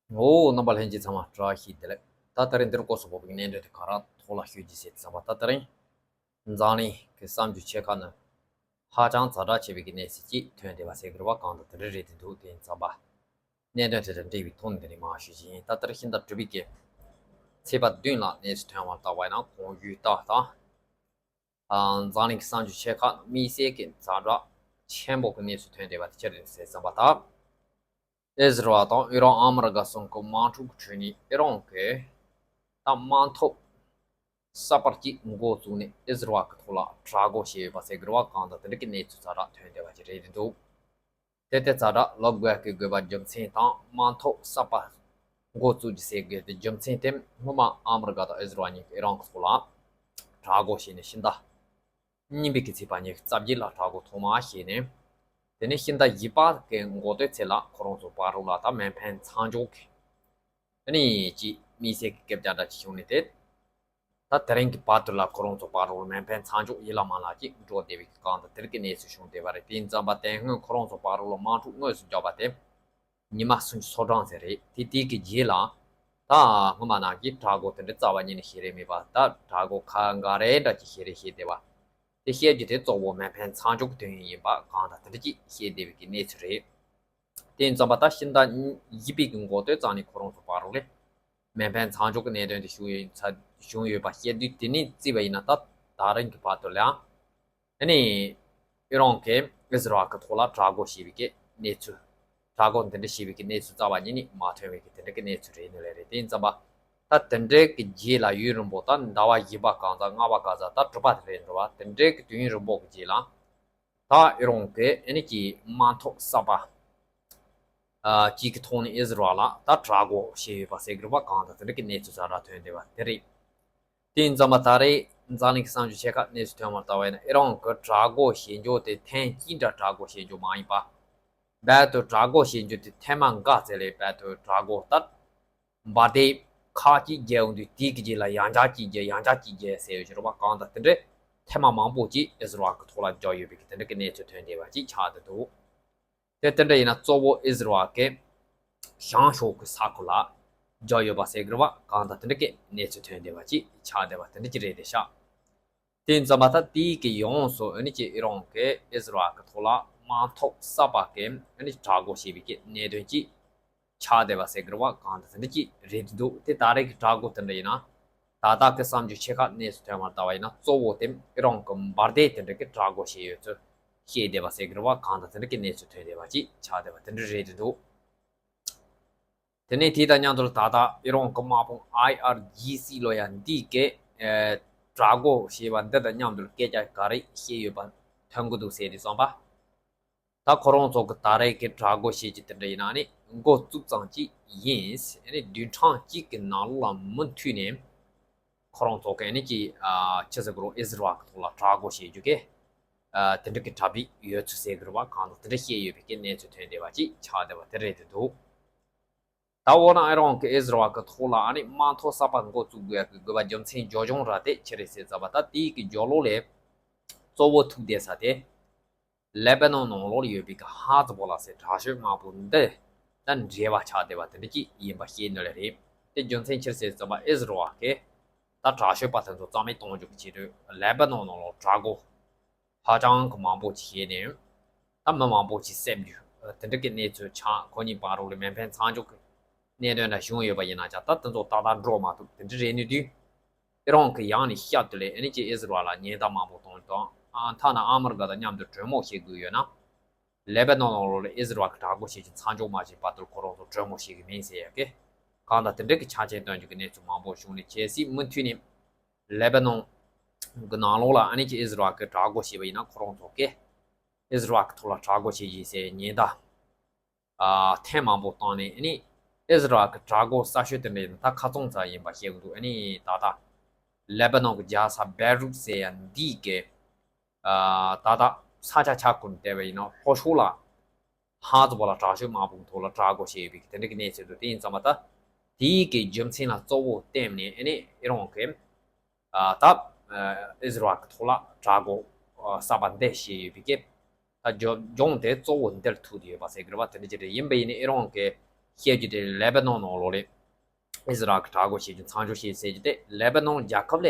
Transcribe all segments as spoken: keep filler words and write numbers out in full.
འོ། རྣམ་པ་ལྷན་རྒྱས་ཚང་མ་བཀྲ་ཤིས་བདེ་ལེགས། ད་ད་རིང་འདིར་སྐོར་སོགས་པོ་བའི་གནད་དོན་དེ་ག་ར་ཐོག་ལ་ཤོད་རྒྱུ་ཟེར་བསམ་པ། ད་ད་རིང་འཛམ་གླིང་གི་བསམ་རྒྱུ་ཆེ་ཁག་ནི་ཧ་ཅང་ཛ་དྲག་ཆེ་བའི་གི་གནས་ཚུལ་ཅིག་ཐོན་བསྡད་པ་ཟེར་གི་རེད་བ། གང་ལྟར་དེ་འདྲ་རེད་དེ་འདུག་དེ་ཡིན་ཙམ་པ། གནད་དོན་དེ་དང་འབྲེལ་བའི་ཐོག་ནས་འདི་ནས་མར་ཞུ་བཞིན་ཡིན། ད་ལྟར་ཕྱི་ཟླ་དྲུག་པའི་གི་ཚེས་པ་བདུན་ལ་གནས་ཚུལ་ཐོན་བར་བལྟ་བ་ཡིན་ན། གོང་ཞུས་ལྟར་དང་། ཨ། འཛམ་གླིང་གི་གསར་འགྱུར་ཆེ་ཁག་དམིགས་བསལ་གྱི་ཛ་དྲག་ཆེན་པོ་གི་གནས་ཚུལ་ཐོན་བསྡད་པ་དེ་ཅི་རེད་ཟེར་བསམ་པ་དང་། ཨི་ཟི་རལ་དང་ཨི་རན་ཨ་མི་རི་ཀ་གསུམ་གྱི་དམག་འཁྲུག་གི་ཁྲོད་ནས་ཨི་རན་གྱིས་ད་དམག་འཐབ་གསར་པ་གཅིག་འགོ་བཙུགས་ནས་ཨི་ཟི་རལ་གྱི་ཐོག་ལ་དྲག་རྒོལ་བྱས་ཡོད་པ་ཟེར་གི་རེད་བ། གང་ལྟར་དེ་འདྲ་གི་གནས་ཚུལ་ཛ་དྲག་ཐོན་བསྡད་པ་ཅིག་རེད་འདུག་དེ་ལྟར་ཛ་དྲག་ལབ་དགོས་ཀྱི་དགོས་པ་རྒྱུ་མཚན་དང་། དམག་འཐབ་གསར་པ་འགོ་བཙུགས་རྒྱུ་ཟེར་དགོས་དེ་རྒྱུ་མཚན་དེ་སྔོན་མ་ཨ་མི་རི་ཀ་དང་ཨི་ཟི་རལ་གཉིས་ཀྱིས་ཨི་རན་གྱི་ཐོག་ལ་དྲག་རྒོལ་བྱས་ནས་ཕྱི་ཟླ་གཉིས་པའི་གི་ཚེས་པ་ཉི་ཤུ་རྩ་བརྒྱད་ལ་དྲག་རྒོལ་ཐོག་མར་བྱས་ནས། དེ་ནས་ཕྱི་ཟླ་བཞི་པ་གི་འགོ་སྟོད་ཚེས་ལ་ཁོ་རང་ཚོ་བར་ལ་ད་མེ་འཕེན་མཚམས་འཇོག་གི་ཨ་ནི་ཅིག་དམིགས་བསལ་གྱི་སྐད་ཆ་འདྲ་ཅིག་བྱུང་ནས། དེ་ད་དེ་རིང་གི་བར་དུ་ལ་ཁོ་རང་ཚོ་བར་ལ་མེ་འཕེན་མཚམས་འཇོག་ཡིད་ལ་མ་ལ་ཅིག་འགྲོ་བསྡད་པའི་གི་གང་ལྟར་དེ་རིང་གི་གནས་ཚུལ་བྱུང་བསྡད་པ་རེད། དེ་ཡིན་ཙམ་པ་དེ་སྔོན་ཁོ་རང་ཚོ་བར་ལ་དམག་འཁྲུག་དངོས་སུ་བརྒྱབ་པ་དེ་ཉི་མ་སུམ་ཅུ་སོ་གྲངས་ཙམ་རེད། དེ་དེ་གི་རྗེས་ལ་ད་སྔོན་མ་ནང་གི་དྲག་རྒོལ་དེ་འདྲ་རྩ་བ་ཉིད་ནས་བྱས་རེད་མེད་པ། ད་དྲག་རྒོལ་ཁ་འགའ་རེ་འདྲ་ཅིག་བྱས་རེད་བཤད་བསྡད་པ། དེ་བཤད་རྒྱུ་དེ་གཙོ་བོ་མེ་འཕེན་མཚམས་འཇོག་གི་དོན་ཡིན་པ་གང་ལྟར་དེ་འདྲ་ཅིག་བཤད་བསྡད་པའི་གི་གནས་ཚུལ་རེད། དེ་ཡིན་ཙམ་པ་ད་ཕྱི་ཟླ་བཞི་པའི་གི་འགོ་སྟོད་ཙམ་ནས་ཁོ་རང་ཚོ་བར་ལ་མེ་འཕེན་མཚམས་འཇོག་གི་གནད་དོན་དེ་བྱུང་ཡོད་ཚ་བྱུང་ཡོད་པ་བཤད་དུས། དེ་ནས་བརྩིས་པ་ཡིན་ན་ད་ད་རིང་གི་བར་དུ་ལ་ཨ་ནི་ཨི་རན་གྱིས་ཨི་ཟི་རལ་གྱི་ཐོག་ལ་དྲག་རྒོལ་བྱས་པའི་གི་གནས་ཚུལ། དྲག་རྒོལ་འདི་འདྲ་བྱས་པའི་གི་གནས་ཚུལ་རྩ་བ་ཉིད་ནས་མ་ཐོན་པའི་གི་དེ་འདྲ་གི་གནས་ཚུལ་རེད་ནི་ལས་རེད། དེ་ཡིན་ཙམ་པ་ད་དེ་འདྲའི་གི་རྗེས་ལ་ཡུན་རིང་པོ་ད་ཟླ་བ་བཞི་པ་གང་ཟག་ལྔ་པ་གང་ཟག་ད་དྲུག་པ་དེ་རེད་འགྲོ་བ། དེ་འདྲའི་གི་དུས་ཡུན་རིང་པོ་གི་རྗེས་ལ་ད་ཨི་རན་གྱིས་ཨ་ནི་ཅིག་དམག་འཐབ་གསར་པ་ཨ་གཅིག་གི་ཐོག་ནས་ཨི་ཟི་རལ་ལ་ད་དྲག་རྒོལ་བྱས་ཡོད་པ་ཟེར་གི་རེད་པ། གང་ལྟར་དེ་འདྲ་གི་གནས་ཚུལ་ཛ་དྲག་ཐོན་བསྡད་པ་དེ་རེད། དེ་ཡིན་ཙམ་པ་ད་རེས་འཛམ་གླིང་གི་གསར་འགྱུར་ཆེ་ཁག་གནས་ཚུལ་ཐོན་པར་ལྟ་བ་ཡིན་ན། ཨི་རན་གྱིས་དྲག་རྒོལ་བྱེད་འཇོག་དེ་ཐེངས་གཅིག་འདྲ་དྲག་རྒོལ་བྱེད་འཇོག་མ་ཡིན་པ། རྦད་དེ་དྲག་རྒོལ་བྱེད་འཇོག་དེ་ཐེངས་མ་འགའ་ཙམ་ལས་རྦད་དེ་དྲག་རྒོལ་ལྟར་འབར་མདེལ་ཁག་ཅིག་བརྒྱབ་འོང་དུས་དེའི་གི་རྗེས་ལ་ཡང་བསྐྱར་གཅིག་བརྒྱབ། ཡང་བསྐྱར་གཅིག་བརྒྱབ་ཟེར་ཡོད་ཅེས་རེད་པ། གང་ལྟར་དེ་འདྲའི་ཐེངས་མ་མང་པོ་ཅིག་ཨི་ཟི་རལ་གྱི་ཐོག་ལ་བརྒྱབ་ཡོད་པའི་གི་དེ་འདྲ་གི་གནས་ཚུལ་ཐོན་བསྡད་པ་ཅིག་ཆགས་བསྡད་འདུག་དེ་དེ་འདྲ་ཡིན་ན་གཙོ་བོ་ཨི་ཟི་རལ་གྱི་བྱང་ཕྱོགས་ཀྱི་ས་ཁུལ་ལ་བརྒྱབ་ཡོད་པ་ཟེར་གི་རེད་པ། གང་ལྟར་དེ་འདྲ་གི་གནས་ཚུལ་ཐོན་བསྡད་པ་ཅིག་ཆགས་བསྡད་པ་དེ་འདྲ་ཅིག་རེད་དེ་ཤག་དེ་ཡིན་ཙམ་པ་ད་དེའི་གི་ཡོངས་སུ་ཨ་ནི་ཅིག་ཨི་རན་གྱིས་ཨི་ཟི་རལ་གྱི་ཐོག་ལ་དམག་འཐབ་གསར་པ་གི་ཨ་ནི་དྲག་རྒོལ་བྱས་པའི་གི་གནད་དོན་ཅིག་ཆགས་བསྡད་པ་ཟེར་གི་རེད་པ། གང་ལྟར་དེ་འདྲ་ཅིག་རེད་འདུག་དེ་ད་རེས་ཀྱི་དྲག་རྒོལ་དེ་འདྲ་ཡིན་ན། ད་ལྟ་གི་གསར་འགྱུར་ཆེ་ཁག་གནས་ཚུལ་ཐོན་པར་ལྟ་བ་ཡིན་ན། གཙོ་བོ་དེ་ཨི་རན་གྱི་འབར་མདེལ་དེ་འདྲ་གི་དྲག་རྒོལ་བྱས་ཡོད་ཚུལ་བཤད་བསྡད་པ་ཟེར་གི་རེད་པ། གང་ལྟར་དེ་འདྲ་གི་གནས་ཚུལ་ཐོན་བསྡད་པ་ཅིག་ཆགས་བསྡད་པ་དེ་འདྲ་རེད་འདུག་དེ་ནས་དེ་དང་མཉམ་དུ་ད་ལྟ་ཨི་རན་གྱི་དམག་དཔུང་ཨའི་ཨར་ཇི་སི་ལོ་ཡ་འདི་གས་དྲག་རྒོལ་བྱས་པ་འདི་དང་མཉམ་དུ་སྐད་ཆ་ག་རེ་བཤད་ཡོད་པ་ཐོན་གི་འདུག་ཟེར་དུས་ཙམ་པ། ད་ཁོ་རང་ཚོ་གི་ད་རེས་ཀྱི་དྲག་རྒོལ་བྱེད་ཀྱི་དེ་འདྲ་ཡིན་ན་ནི་འགོ་བཙུགས་ཙམ་ཅིག་ཡིན། ཨ་ནི་བདུན་ཕྲག་གཅིག་གི་ནང་ལོགས་ལ་མུ་མཐུད་ནས་ཁོ་རང་ཚོ་གི་ཨ་ནི་ཅིག་ཨ་ཅི་ཟེར་དགོས་རེད། ཨི་ཟི་རལ་གྱི་ཐོག་ལ་དྲག་རྒོལ་བྱེད་རྒྱུ་གི་ཨ་དེ་འདྲ་གི་གྲ་སྒྲིག་ཡོད་ཚུལ་ཟེར་གི་རེད་པ། གང་ལྟར་དེ་འདྲ་བཤད་ཡོད་པའི་གི་གནས་ཚུལ་ཐོན་བསྡད་པ་ཅིག་ཆགས་བསྡད་པ་དེ་རེད་དེ་འདུག་ད་འོ་ན་ཨི་རན་གྱིས་ཨི་ཟི་རལ་གྱི་ཐོག་ལ་ཨ་ནི་དམག་འཐབ་གསར་པ་འགོ་བཙུགས་དགོས་ཡག་གི་དགོས་པ་རྒྱུ་མཚན་རྒྱབ་ལྗོངས་ར་དེ་ཅི་རེད་ཟེར་ཙམ་པ། ད་དེའི་གི་རྒྱབ་ལོགས་ལ་གཙོ་བོ་ཐུག་བསྡད་ས་དེ་ལེ་པ་ནོན་ནང་ལོགས་ལ་ཡོད་པའི་གི་ཧ་ཛི་བོ་ལ་ཟེར་དྲག་ཤོས་དམག་དཔུང་འདི་ད་འབྲེལ་བ་ཆགས་བསྡད་པ་དེ་འདྲ་ཅིག་ཡིན་པ་ཤེས་ནི་ལས་རེད། དེ་རྒྱུ་མཚན་ཅི་རེད་ཟེར་ཙམ་པ། ཨི་ཟི་རལ་གྱིས་ད་དྲག་ཤོས་པ་དེ་ཚོ་རྩ་མེད་གཏོང་རྒྱུ་གི་ཆེད་དུ་ལེ་པ་ནོན་ནང་ལོགས་དྲག་རྒོལ་ཧ་ཅང་གི་མང་པོ་ཞིག་བྱས་ནས། ད་མི་མང་པོ་ཞིག་བསད་རྒྱུ་དེ་འདྲ་གི་གནས་ཚུལ་ཆགས། ཁོ་གཉིས་བར་ལ་མེ་འཕེན་མཚམས་འཇོག་གི་གནད་དོན་འདྲ་བྱུང་ཡོད་པ་ཡིན་ན་ཀྱང་། ད་དེ་ཚོ་ཏག་ཏག་འགྲོ་མ་ཐུབ། དེ་འདྲ་རེད་ནི་དུས། ཨི་རན་གྱི་ཡང་ནས་ཤར་དུ་ལས་ཨ་ནི་ཅིག་ཨི་ཟི་རལ་ལ་ཉེན་བརྡ་མང་པོ་གཏོང་དང་། ཨ་ཐ་ན་ཨ་མི་རི་ཀ་དང་མཉམ་དུ་གྲོས་མོལ་བྱེད་དགོས་ཡོད་ན། ལེ་པ་ནོན་ནང་ལོགས་ལ་ཨི་ཟི་རལ་གྱིས་དྲག་རྒོལ་བྱེད་ཀྱི་མཚམས་འཇོག་མ་བྱས་བར་དུ་ཁོ་རང་ཚོ་གྲོས་མོལ་བྱེད་ཀྱི་མིན་ཟེར་ཡག་གི་གང་ལྟར་དེ་འདྲ་གི་ཆ་རྐྱེན་སྟོན་རྒྱུ་གི་གནས་ཚུལ་མང་པོ་བྱུང་ནས། གལ་སྲིད་མུ་མཐུད་ནས་ལེ་པ་ནོན་གི་ནང་ལོགས་ལ་ཨ་ནི་ཅིག་ཨི་ཟི་རལ་གྱིས་དྲག་རྒོལ་བྱས་པ་ཡིན་ན། ཁོ་རང་ཚོ་གིས་ཨི་ཟི་རལ་གྱི་ཐོག་ལ་དྲག་རྒོལ་བྱེད་ཀྱི་ཟེར་ཉེན་བརྡ་ཨ་ཐེངས་མང་པོ་བཏང་ནས། ཨ་ནི་ཨི་ཟི་རལ་གྱི་དྲག་རྒོལ་གསར་ཤོས་དེ་འདྲ་ཡིན་ན་ད་ཁ་ཚང་ཙམ་ཡིན་པ་བཤད་ཀྱི་འདུག་ཨ་ནི་ད་ལྟ་ལེ་པ་ནོན་གྱི་རྒྱལ་ས་བེ་རུད་ཟེར་ཡ་འདི་གི་ཨ་ད་ལྟ་ས་ཆ་ཆ་ཁུལ་བལྟས་པ་ཡིན་ན་ལྷོ་ཕྱོགས་ལ་ཧ་ཛི་བོ་ལ་དྲག་ཤོས་དམག་དཔུང་ཐོག་ལ་དྲག་རྒོལ་བྱས་ཡོད་པའི་དེ་འདྲ་གི་གནས་ཚུལ་འདུག་དེ་ཡིན་ཙམ་པ་ད་དེའི་གི་རྒྱུ་མཚན་ལ་གཙོ་བོ་བརྟེན་ནས་ཨ་ནི་ཨི་རན་གྱིས་ཨ་ད་ཨ་ཨི་ཟི་རལ་གྱི་ཐོག་ལ་དྲག་རྒོལ་ཨ་གསར་པ་འདི་བྱས་ཡོད་པའི་གི་ད་རྒྱབ་ལྗོངས་དེ་གཙོ་བོ་འདིར་ཐུག་བསྡད་ཡོད་པ་ཟེར་གི་རེད་པ། དེ་འདྲ་ཅིག་རེད། ཡིན་པ་ཡིན་ནའི་ཨི་རན་གྱིས་ བཤད་རྒྱུ་དེ་ལེ་པ་ནོན་ནང་ལོགས་ལ་ཨི་ཟི་རལ་གྱི་དྲག་རྒོལ་བྱེད་རྒྱུ་མཚམས་འཇོག་བྱེད་ཟེར་རྒྱུ་དེ་ལེ་པ་ནོན་རྒྱལ་ཁབ་ལ་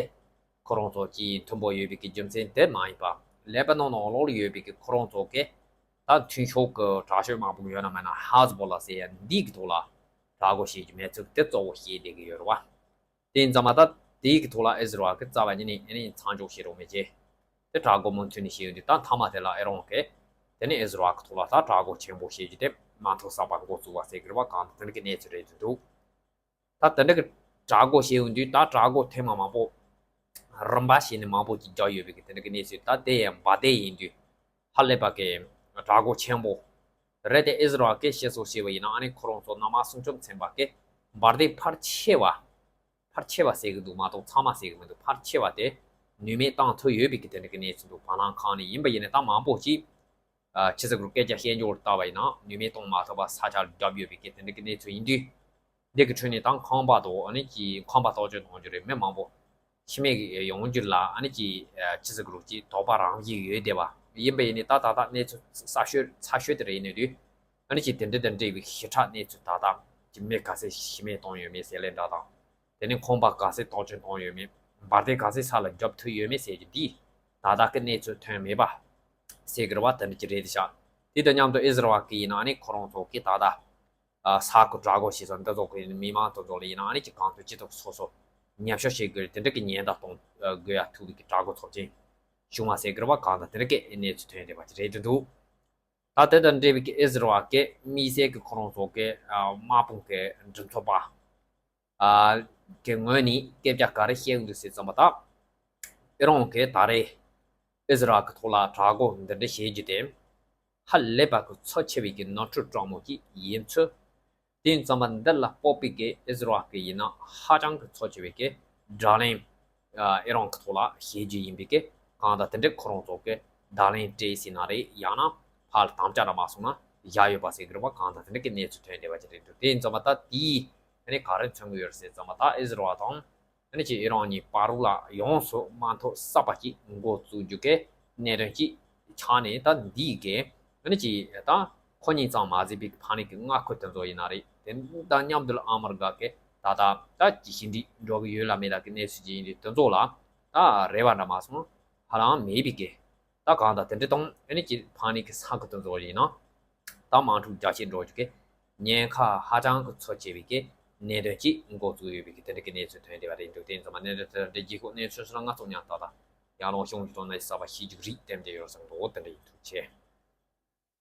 ཁོ་རང་ཚོ་གཅིག་མཐུན་པོ་ཡོད་པའི་གི་རྒྱུ་མཚན་དེ་མ་ཡིན་པ། ལེ་པ་ནོན་ནང་ལོགས་ལ་ཡོད་པའི་གི་ཁོ་རང་ཚོ་གི་ད་མཐུན་ཕྱོགས་ཀྱི་དྲག་ཤོས་དམག་དཔུང་ཡོད་ན་མེད་ན་ཧ་ཟི་བོ་ལ་ཟེར་ཡ་འདི་གི་ཐོག་ལ་དྲག་རྒོལ་བྱེད་རྒྱུ་མེད་ཚུལ་དེ་གཙོ་བོ་བཤད་བསྡད་ཀྱི་ཡོད་རེད་བ། དེ་ཡིན་ཙང་མ་ད་དེའི་གི་ཐོག་ལ་ཨི་ཟི་རལ་གི་རྩ་བ་ཉིད་ནས་ཨེ་ནི་མཚམས་འཇོག་བྱེད་རོགས་མེད་ཅེས། དེ་དྲག་རྒོལ་མུ་མཐུད་ནས་བྱེད་ཡོང་དུས་ད་མཐའ་མ་དེ་ལ་ཨེ་རང་གི་དེ་ནི་ཨི་ཟི་རལ་གི་ཐོག་ལ་ད་དྲག་རྒོལ་ཆེན་པོ་བྱེད་རྒྱུ་དེ་མ་ཐུག་ས་པ་འགོ་བཙུགས་པ་ཟེར་གི་རེད་བ། གང་ལྟར་དེ་འདྲ་གི་གནས་ཚུལ་རེད་འདུག་ད་དེ་འདྲ་གི་དྲག་རྒོལ་བྱེད་ཡོང་དུས་ད་དྲག་རྒོལ་ཐེངས་མ་མང་པོ་རིམ་པ་བྱས་ནས་མང་པོ་ཅིག་རྒྱག་ཡོད་པའི་གི་དེ་འདྲ་གི་གནས་ཚུལ། ད་དེ་ཡང་འབར་མདེལ་ཡིན་དུས་ཧ་ལས་པ་གི་དྲག་རྒོལ་ཆེན་པོ་རེད་དེ། ཨི་ཟི་རལ་གི་བཤད་སྲོལ་བྱས་པ་ཡིན་ན་ཨ་ནི་ཁོ་རང་ཚོ་ན་མ་སྲུང་སྐྱོབ་ཚན་པ་གི་འབར་མདེལ་ཕལ་ཆེ་བ། ཕལ་ཆེ་བ་ཟེར་གི་འདུག་མ་གཏོགས་ཚང་མ་ཟེར་གི་མི་འདུག་ཕལ་ཆེ་བ་དེ་ནུས་མེད་བཏང་ཐུབ་ཡོད་པའི་གི་དེ་འདྲ་གི་གནས་ཚུལ་འདུག་བར་སྣང་ཁང་ནས་ཡིན་པ་ཡིན་ནའི་ད་མང་པོ་ཅིག་ཨ་ཕྱི་ཚེ་གུ་སྐད་ཆ་བཤད་འཇོག་ལ་བལྟ་བ་ཡིན་ན་ནུས་མེད་གཏོང་མ་ཐུབ་པ་ས་ཆ་ལ་བརྒྱབ་ཡོད་པའི་གི་དེ་འདྲ་གི་གནས་ཚུལ་ཡིན་དུས། འདི་གི་ཁྲོད་ནས་ད་ཁང་པ་དང་ཨ་ནི་ཅིག་ཁང་པ་གཏོར་སྐྱོན་གཏོང་རྒྱུ་རེད། མི་མང་པོ་ཤི་རྨས་ཀྱི་ཡོང་རྒྱུ་ལ་ཨ་ནི་ཅིག་ཕྱི་ཚེ་གུ་ཅིག་དོགས་པ་རང་བཞིན་ཡོད་བསྡད་པ་ཡིན་པ་ཡིན་ནའི་ད་ད་ལྟ་གནས་ཚུལ་གསར་ཤོས་ཚ་ཤོས་དེ་རེད། ཡིན་ནའི་དུས་ཨ་ནི་ཅིག་དེ་འདྲ་དང་འབྲེལ་བའི་ཞེ་དྲག་གནས་ཚུལ་ད་ལྟ་ཅིག་མི་ག་ཚད་ཤི་རྨས་གཏོང་ཡོད་མེད་ཟེར་ལེ་འདྲ་དང་། དེ་ནས་ཁང་པ་ག་ཚད་གཏོར་སྐྱོན་བཏང་ཡོད་མེད། འབར་མདེལ་ག་ཚད་ས་ལ་བརྒྱབ་ཐུབ་ཡོད་མེད་ཟེར་རྒྱུ་འདི་ད་ལྟ་གི་གནས་ཚུལ་ཐོན་མེད་པ་ཟེར་གི་རེད་བ། དེ་འདྲ་ཅིག་རེད་ཤག་དེ་དང་མཉམ་དུ་ཨི་ཟི་རལ་གི་ཡིན་ན་ཨ་ནི་ཁོ་རང་ཚོ་གི་ད་ལྟ་ཨ་ས་ཁུལ་དྲག་རྒོལ་བྱེད་ས་འདི་ཚོ་གི་མི་མང་དེ་ཚོ་ལ་ཡིན་ན་ཨ་ནི་ཅིག་གང་ཐུབ་ཅི་ཐུབ་སོ་སོ་ཉམས་ཞིབ་བྱེད་དགོས་རེད། དེ་འདྲ་གི་ཉེན་བརྡ་གཏོང་དགོས་ཡ་ཐུག་པའི་གི་དྲག་རྒོལ་ཚབས་ཆེན་བྱུང་བ་ཟེར་གི་རེད་བ། གང་ལྟར་དེ་འདྲ་གི་གནས་ཚུལ་ཐོན་བསྡད་པ་ཅིག་རེད་འདུག་ད་དེ་དང་འབྲེལ་བའི་གི་ཨི་ཟི་རལ་གི་དམིགས་བསལ་གི་ཁོ་རང་ཚོ་གི་ཨ་དམག་དཔུང་གི་མགྲིན་ཚབ་པ་ཨ་གི་ངོས་ནས་སྐད་ཆ་ག་རེ་བཤད་ཡོང་འདུག་ཟེར་ཙམ་པ་ད། ཨི་རན་གྱིས་ད་རེས་ཨི་ཟི་རལ་གྱི་ཐོག་ལ་དྲག་རྒོལ་འདི་འདྲ་བྱེད་རྒྱུ་དེ་ཧ་ལས་པ་གི་ཚབས་ཆེ་བའི་གི་ནོར་འཁྲུལ་དྲང་མོ་ཅིག་ཡིན་ཚུལ། དེ་ཡིན་ཙམ་པ་འདི་ལ་དཔག་པའི་གི་ཨི་ཟི་རལ་གྱི་ཡིན་ན་ཧ་ཅང་གི་ཚབས་ཆེ་བའི་གི་བརྡ་ལན་ཨི་རན་གྱི་ཐོག་ལ་བྱེད་རྒྱུ་ཡིན་པའི་གི། གང་ལྟར་དེ་འདྲ་ཁོ་རང་ཚོ་གི་བརྡ་ལན་སྤྲད་ཟིན་ན་རེད། ཡང་ན་ཕར་ལ་དམ་བཅའ་ར་མ་སོང་ན་བཞག་ཡོད་པ་ཟེར་གི་རེད་བ། གང་ལྟར་དེ་འདྲ་གི་གནས་ཚུལ་ཐོན་བསྡད་པ་ཅིག་རེད་འདུག་དེ་ཡིན་ཙམ་པ་ད་དེའི་ཨ་ནི་ག་རེ་མཚོན་གི་ཡོད་རེད་ཟེར་ཙམ་པ་ད་ཨི་ཟི་རལ་དང་། ཨ་ནི་ཅིག་ཨི་རན་གཉིས་བར་ལ་ཡོངས་སུ་མ་མཐུན་ས་པ་ཅིག་འགོ་བཙུགས་རྒྱུ་གི་གནད་དོན་ཅིག་ཆགས་ནས། ད་འདི་གི་ཨ་ནི་ཅིག་ད་ཁོ་གཉིས་ཙམ་མ་ཟད་པའི་ཕ་ནི་གི་མངའ་ཁུལ་དེ་ཚོ་ཡིན་ན་རེད། དེ་དང་མཉམ་དུ་ལ་ཨ་མི་རི་ཀ་གི་ད་ད་ད་ཅིག་ཕྱི་འབྲེལ་འགྲོ་གི་ཡོད་ལ་མེད་ལ་གི་གནས་ཚུལ་ཅིག་ཡིན་དུས་དེ་ཚོ་ལ་ད་རེ་བ་འདྲ་མ་སོང་ཧ་ལམ་མེད་པའི་གི། ད་གང་ལྟར་དེ་འདྲ་དང་ཨ་ནི་ཅིག་ཕ་ནི་གི་ས་ཁུལ་དེ་ཚོ་ཡིན་ན། ད་དམག་འཁྲུག་རྒྱ་ཆེ་འགྲོ་རྒྱུ་གི་ཉེན་ཁ་ཧ་ཅང་གི་ཚབས་ཆེ་བའི་གི་གནད་དོན་ཅིག་འགོ་བཙུགས་ཡོད་པའི་གི་དེ་འདྲ་གི་གནས་ཚུལ་ཐོན་བསྡད་པ་རེད་འདུག་དེ་ཡིན་ཙང་མ་གནད་དོན་དེ་འདྲ་རྗེས་ཕྱོགས་གནས་ཚུལ་སོགས་ལ་ང་ཚོ་མཉམ་ལྟ་དང་། ཡང་ལོང་གཞུང་གི་ཐོག་ན་གསར་པ་ཤེས་རྒྱུ་རིགས་ལྡན་དེ་ཡོད་བསམ་འདུག་དེ་འདྲ་ཡིན། ཐུགས་རྗེ་ཆེ།